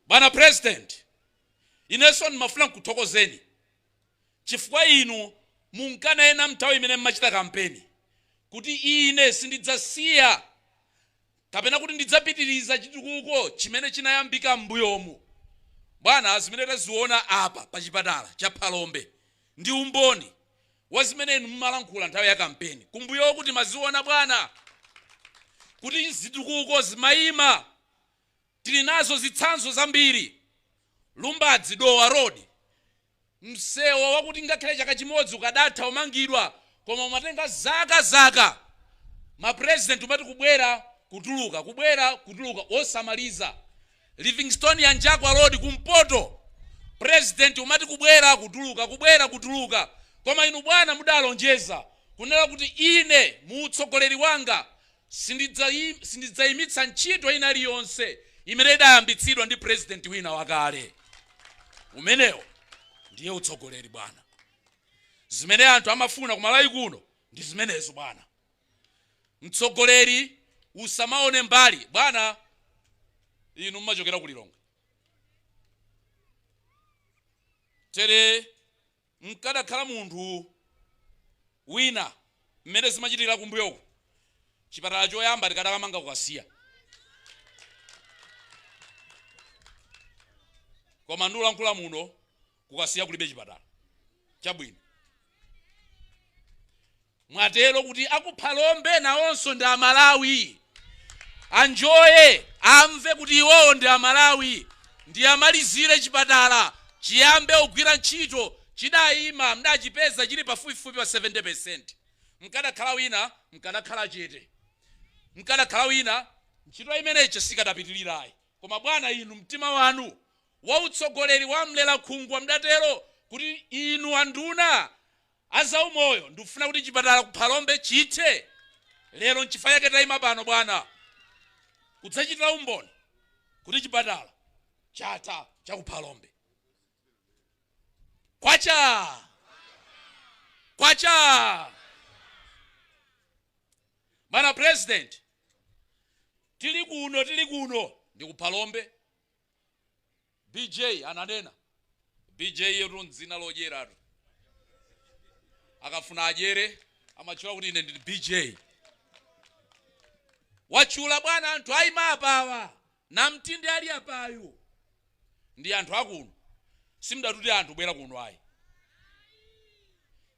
Bwana President, inenso ndimafuna nkuthokozeni chifukwa inu munkanena mnthawi imene mmachita kampeni kuti ine sindidzasiya kapena kuti ndidzapitiriza chitukuko chimene chinayambika m'mbuyomu. Bwana, zimene taziona apa pa chipatala cha Phalombe ndi umboni wa zimene inu mumalankhula nthawi ya kampeni. Kumbuyoku timaziona bwana kuti zitukuko zimayima. Tili nazo zitsanzo zambiri. Lumbadzi Dowa Road, msewu wakuti ngakhale chaka chimodzi ukadatha kumangidwa, koma umatenga zaka zaka. Ma president umati kubwera kutuluka, kubwera kutuluka, osamaliza. Livingstonia Njakwa Road kumpoto, president umati kubwera kutuluka, kubwera kutuluka. Koma inu bwana mudalonjeza kunena kuti ine mu utsogoleri wanga sindidzayimitsa ntchito ina iliyonse imene idayambitsidwa ndi president wina wakale. Umenewo ndiye utsogoleri bwana. Zimene anthu amafuna ku Malawi kuno ndi zimenezo bwana. Mtsogoleri usamaone mbali bwana. Inu mumachokera ku Lilongwe, tere mkadakhala munthu wina mmene zimachitikira kumbuyoku, chipatala choyamba tikadakamanga ku Kasiya. Koma ndikulankhula muno, ku Kasiya kulibe chipatala chabwino. Mwatero kuti aku Phalombe nawonso ndi Amalawi, anjoye, amve kuti iwowo ndi Amalawi, ndiamalizire chipatala chiyambe kugwira ntchito. Chidayima, mdachipeza chili pafupifupi pa 70%. Mkadakhala wina mkadakhala chete, mkadakhala wina ntchito imeneyi sikadapitirirayi. Koma bwana, inu mtima wanu wa utsogoleri wa mlera khungwa, mdatero kuti inu anduna azaumoyo, ndikufuna kuti chipatala ku Phalombe chithe lero. Nchifukwa chake tayima pano bwana kudzachitira umboni kuti chipatala chatha cha ku Phalombe. Kwacha kwacha! Bwana President, tili kuno, tili kuno ndi ku Phalombe. BJ ananena, BJ yetu ndzina lodyeratu, akafuna adyere amatchula kuti ine ndili BJ. Watchula bwana anthu ayima apawa, namtindi ali apayu ndi anthu akuno. Simudatuti anthu bwera kuno ayi,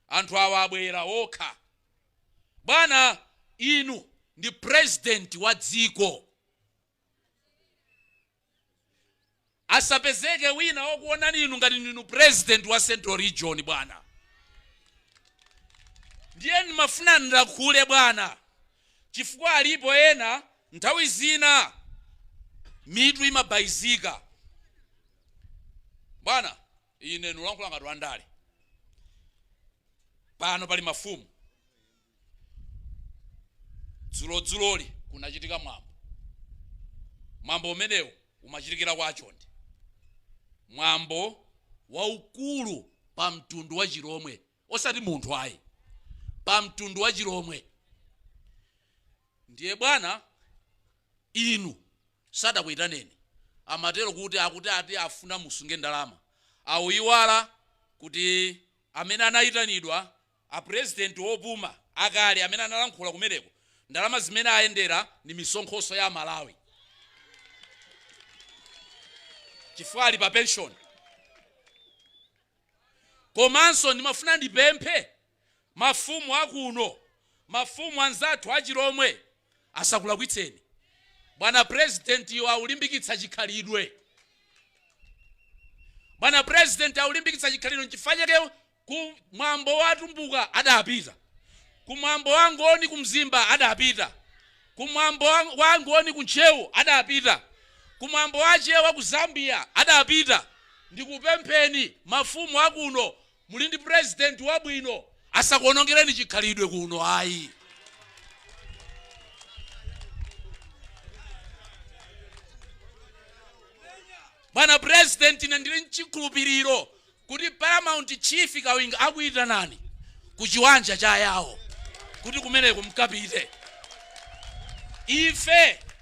anthu awa abwera okha. Bwana, inu ndi president wa dziko. Asapezeke wina wokuonani inu ngati ndinu president wa Central Region bwana. Ndiye ndimafuna ndilankhule bwana, chifukwa alipo ena nthawi zina mitu imabayizika. Bwana, ine ndikulankhula ngati wandale pano. Pali mafumu. Dzulodzuloli kunachitika mwambo. Mwambo umenewu umachitikira kwa Achonde, mwambo waukulu pa mtundu wa Chilomwe, osati munthu ayi, pa mtundu wa Chilomwe. Ndiye bwana, inu sadakuitaneni, amatero kuti akuti ati afuna musunge ndalama. Awuyiwala kuti amene anayitanidwa, a president wopuma akale amene analankhula kumeneko, ndalama zimene ayendera ndi misonkhoso ya Malawi, chifukwa ali pa pension. Komanso ndimafuna ndipemphe mafumu akuno, mafumu anzathu achilomwe, asakulakwitseni. Bwana President iwo aulimbikitsa chikhalidwe. Bwana President aulimbikitsa chikhalidwe, nchifukwa chake ku mwambo wa Atumbuka adapita, ku mwambo wa Ngoni ku Mzimba adapita, ku mwambo wa Ngoni ku Ntcheu adapita, ku mwambo wa Achewa ku Zambia adapita. Ndikupempheni mafumu akuno, muli ndi president wabwino, asakuonongereni chikhalidwe kuno ayi. Bwana President, ine ndili mchikhulupiriro kuti Paramount Chief Kawinga akuitanani ku chiwanja cha Ayawo kuti kumeneko mkapite.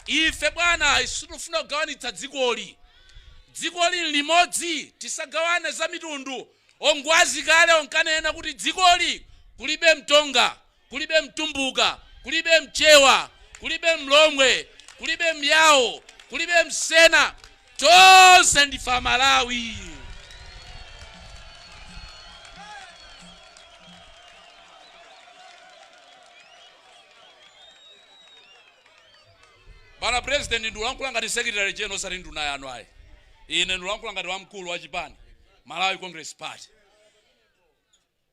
Ife bwana sitifuna kugawanitsa dzikoli. Dzikoli limodzi, tisagawane za mitundu. Ongwazi kale onkanena kuti dzikoli kulibe Mtonga, kulibe Mtumbuka, kulibe Mchewa, kulibe Mlomwe, kulibe Myawo, kulibe Msena, tonse ndife Amalawi. Bwana President, ndikulankhula ngati Secretary General, osati nduna yanu ayi. Ine ndikulankhula ngati wamkulu wa chipani Malawi Congress Party.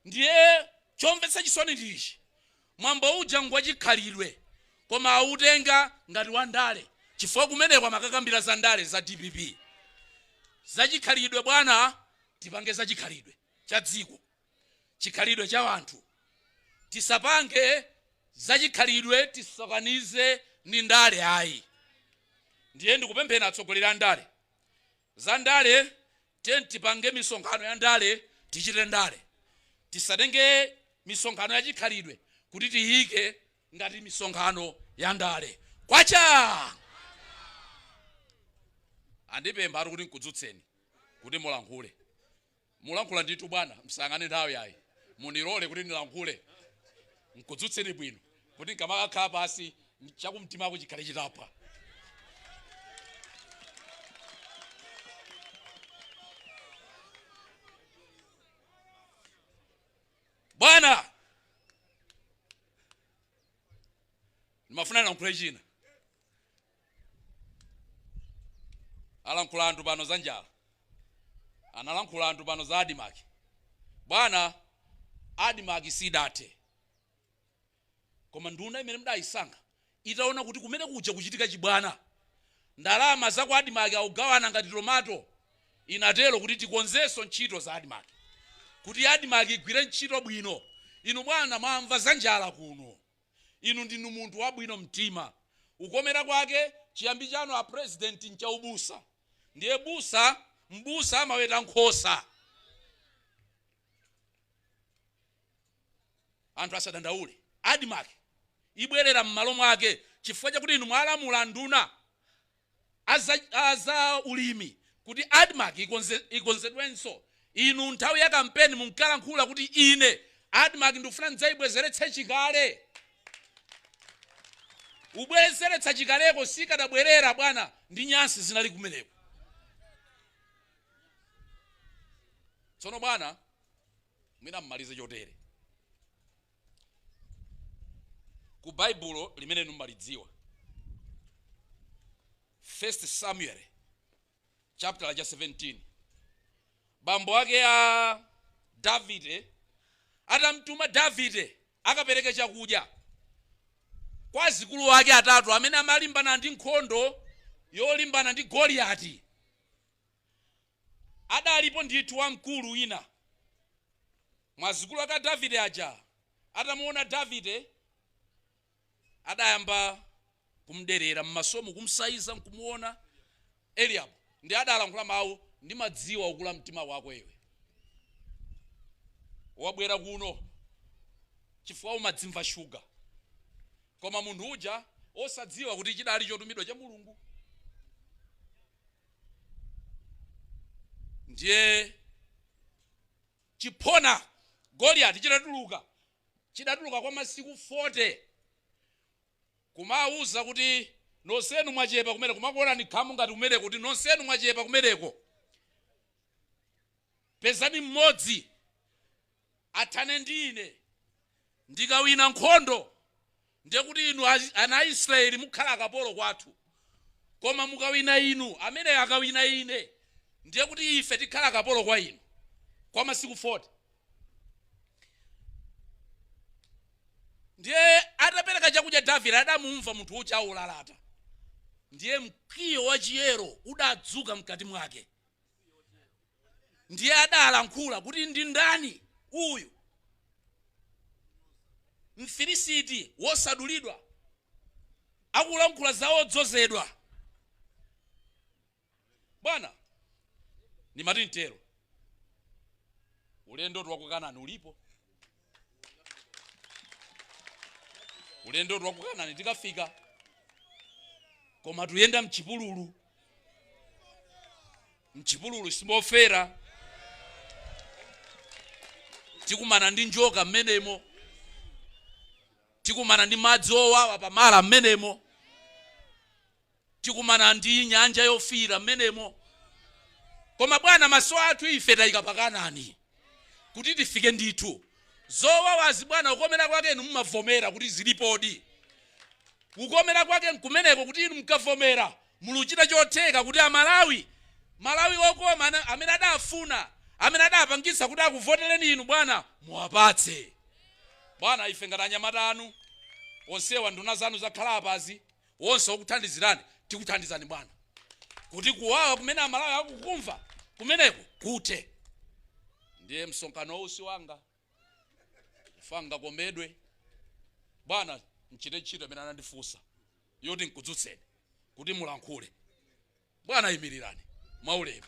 Ndiye chomvetsa chisoni ndi ichi: mwambo uja ngwachikhalidwe, koma autenga ngati wa ndale, chifukwa kumeneko amakakambira za ndale za DPP. Zachikhalidwe bwana, tipange zachikhalidwe cha dziko, chikhalidwe cha anthu. Tisapange zachikhalidwe tisakanize ndi ndale ayi. Ndiye ndikupemphera atsogoleri a ndale, za ndale tiye tipange misonkhano ya ndale, tichite ndale. Tisatenge misonkhano ya chikhalidwe kuti tiyike ngati misonkhano ya ndale. Kwacha! Andipempha ati kuti nkudzutseni kuti mulankhule. Mulankhula ndithu bwana, msayang'ane nthawi ayi, munilole kuti ndilankhule, nkudzutseni bwino kuti nkamakakhala pasi chakumtimako chikhale chitapha. Bwana, ndimafuna ndilankhule china. Alankhula anthu pano za njala, analankhula anthu pano za ADMARC. Bwana, ADMARC sidathe, koma nduna imene mudayisankha itaona kuti kumene kuja kuchitika chibwana, ndalama za ku ADMARC akugawana ngati tomato, inatero kuti tikonzenso ntchito za ADMARC kuti ADMARC igwire ntchito bwino. Inu bwana, mwamva za njala kuno. Inu ndinu munthu wabwino mtima, ukomera kwake chiyambi chanu a President nchaubusa. Ndiye busa, mbusa amaweta nkhosa. Anthu asadandaule, ADMARC ibwerera m'malo mwake chifukwa chakuti inu mwalamula nduna aza ulimi kuti ADMARC ikonzedwenso. Inu nthawi ya kampeni munkalankhula kuti ine ADMARC ndikufuna ndidzayibwezeretse chikale. Ubwezeretsa chikaleko sikadabwerera bwana, ndi nyansi zinali kumeneko. Tsono bwana, mwina mmalize chotere. Ku Baibulo limene mumalidziwa, 1 Samuel chapter cha 17, bambo ake a Davide atamtuma Davide akapereke chakudya kwa azikulu ake atatu amene amalimbana ndi nkhondo yolimbana ndi Goliyati, adalipo ndithu wamkulu wina mwazikulu ake a Davide aja. Atamuona Davide adayamba kumderera mmasomo, kumsaiza nkumuona Eliabu, ndi adalankhula mawu: "Ndimadziwa ukula mtima wako, iwe wabwera kuno chifukwa umadzimva shuga." Koma munthu uja osadziwa kuti chidali chotumidwa cha Mulungu. Ndiye chiphona Goliyati chitatuluka, chidatuluka kwa masiku 40 kumawuza kuti nonsenu mwachepa kumene, kumakuonani khamu ngati kumeneko, kuti nonsenu mwachepa kumeneko, pezani mmodzi athane ndi ine. Ndikawina nkhondo ndiye kuti inu ana a Israeli mukhala akapolo kwathu, koma mukawina inu, amene akawina ine, ndiye kuti ife tikhala akapolo kwa inu kwa masiku 40. Ndiye atapereka chakudya Davide, adamumva munthu uja aulalata, ndiye mkwiyo wa chiyero udadzuka mkati mwake. Ndiye adalankhula kuti, "Ndi ndani uyu Mfilisiti wosadulidwa akulankhula za odzozedwa?" Bwana, ndimati mtero, ulendo wa ku Kanani ulipo, ulendo wa ku Kanani tikafika, koma tuyenda mchipululu. Mchipululu simofera, tikumana ndi njoka mmenemo, tikumana ndi madzi owawa pamala mmenemo, tikumana ndi Nyanja Yofiira mmenemo. Koma bwana, maso athu ife tayika pakanani kuti tifike ndithu. Zowawazi bwana, kukomera kwake inu mumavomera kuti zilipodi. Kukomera kwake nkumeneko kuti inu mukavomera, muluchita chotheka kuti Amalawi, Malawi okoma amene adafuna, amene adapangitsa kuti akuvotereni inu bwana, muwapatse. Bwana, ife ngati anyamata anu onsewa, nduna zanu zakhala apazi, wonse okuthandizirani, tikuthandizani bwana, kuti kuwawa kumene Amalawi akukumva kumeneko kuthe. Ndiye msonkhano usi wanga fanga komedwe bwana, mchite ntchito imene anandifunsa yoti nkudzutseni kuti mulankhule. Bwana, yimirirani mwaulemu.